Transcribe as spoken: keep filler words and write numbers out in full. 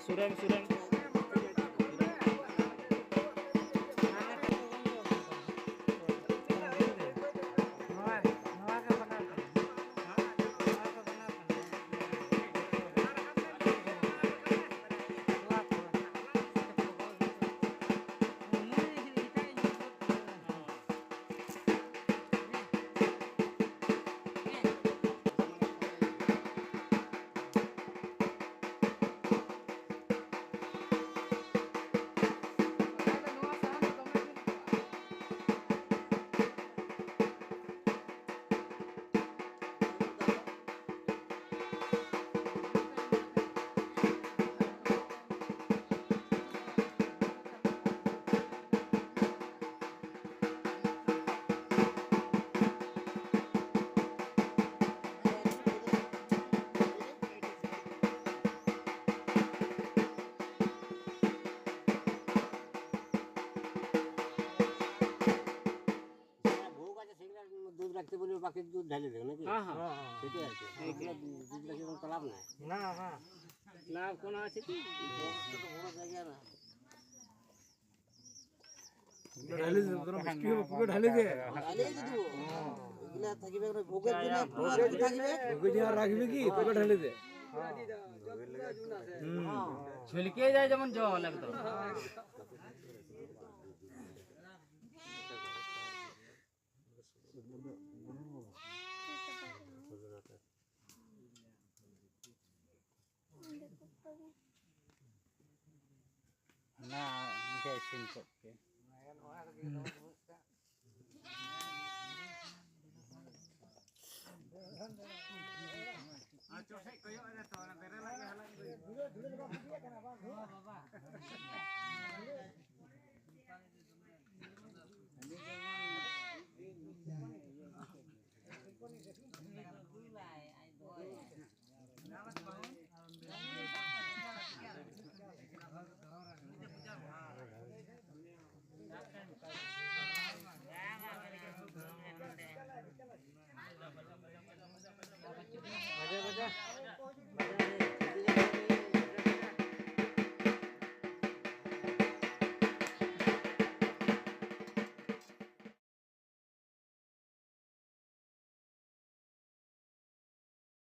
ᱥᱩᱨᱮᱱ, ᱥᱩᱨᱮᱱ᱾ भोग আছে, সেগুলো দুধ রাখতে বলবে, বাকি দুধ ঢালে দেবে নাকি? হ্যাঁ, হ্যাঁ। সেটাই আর কি। এগুলো দুধ রাখলে কোনো লাভ নাই। না, না। লাভ কোনো আছে কি? ভোগ তো বড় জায়গা না। ঢালি দে, তোরা মিষ্টি হবে, পুরো ঢালি দে। ঢালি দে দিব। এগুলা থাকিবে, ভোগের জন্য একটু আর কি থাকিবে। ভোগের জন্য রাখবি কি? পুরো ঢালি দে। হুম। ছলকে যায় যেমন জল একদম। ᱚᱱᱟ ᱤᱱᱠᱟᱹ ᱤᱥᱤᱱ ᱠᱚᱜ ᱯᱮ᱾ ᱟᱨ ᱪᱚᱴ ᱥᱮᱫ ᱠᱚᱭᱚᱜ ᱮᱫᱟ ᱛᱚ, ᱚᱱᱟ ᱵᱮᱨᱮᱞᱟᱜ ᱜᱮ ᱦᱟᱞᱟᱝ ᱟᱹᱜᱩᱭ ᱢᱮ᱾